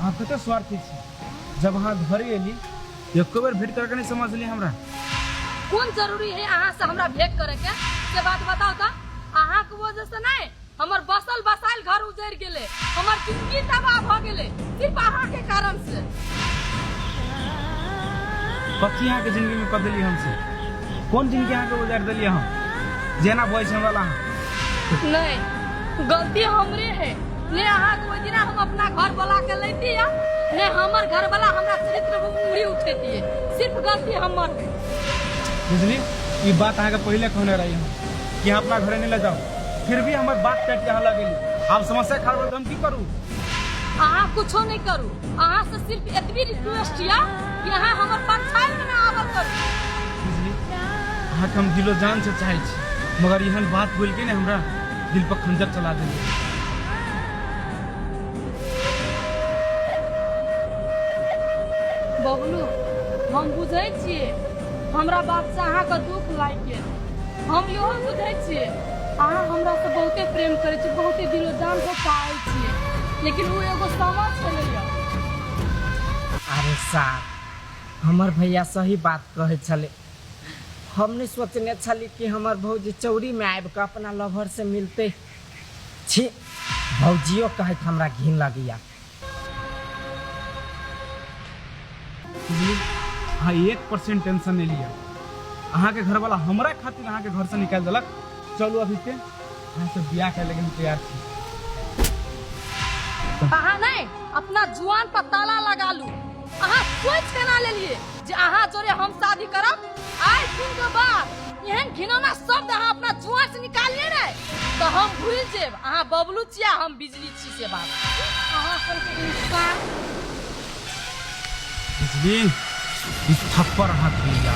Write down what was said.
अहाँ कते स्वार्थी छी। जब अहाँ घरे एली एको बेर भेंट करके नहीं समझली हमरा। कोन जरूरी है अहाँ से हमरा भेंट करे के, से बात बताओ तो। अहाँ के वजह से नहीं हमर बसल बसाइल घर उजड़ गेले, हमर जिंदगी तबाह भ गेले सिर्फ अहाँ के कारण से। कथी अहाँ के जिंदगी में कऽ देलियै हमसे? कोन जिंदगी अहाँ के उजाड़ि देलियै हम जेना बजै छै हमरा ला अहाँ? नहीं, गलती हमरे है। ने अहाँ के ओहि दिना हम अपना घर बोला के लैती या ने हमर घर वाला हमरा चरित्र पर उंगली उठेतिए। सिर्फ गलती हमर है। बुझली, ई बात अहाँ के पहिले कहने रही हम कि अहाँ अपना घरे नहीं ले जाओ, फिर भी हमर बात काटि के अहाँ लग गेली। आब समस्या खड़ा भेल तऽ हम की करू? अहाँ कुछो नहीं करू, अहाँ से सिर्फ एतबी रिक्वेस्ट या कि अहाँ हमर परछाई में ना आवल करू। बुझली, अहाँ के हम दिलो जान से चाहै छी, मगर एहन बात बोल के ने हमरा दिल पर खंजर चला देली। बबलू, हम बुझै छियै हमरा बात से अहाँके दुख लागि गेल। हम इहो बुझै छियै अहाँ हमरा से बहुते प्रेम करै छी, बहुते दिलो जान से चाहै छियै, लेकिन ओ एगो समय छलैया। अरे साहब, हमर भैया सही बात कहै छलै। हम नहीं सोचने छली कि हमर भौजी चौरी में आबि कऽ अपना लवर से मिलते। छी, भौजियो कहैत हमरा घिन लगैया। बुझली, अहाँ 1% टेंशन नहीं लिया। अहाँके घरवाला हमरा खातिर अहाँके घर से निकालि देलक। चलू अभी के अहाँ से बियाह करे लगे हम तैयार छी। अहाँ नहीं अपना जुआन पर ताला लगा लू। अहाँ सोच केना लेलिए जे अहाँ जोरे हम शादी करब? आइ दिन के बाद एहन घिनौना शब्द अहाँ अपना जुआन से निकालिए ने तो हम भूल जेब अहाँ बबलू छी आ हम बिजली छी से बात। अहाँ सबके इंसान। बिजली, ई थप्पड़ अहाँ खइया।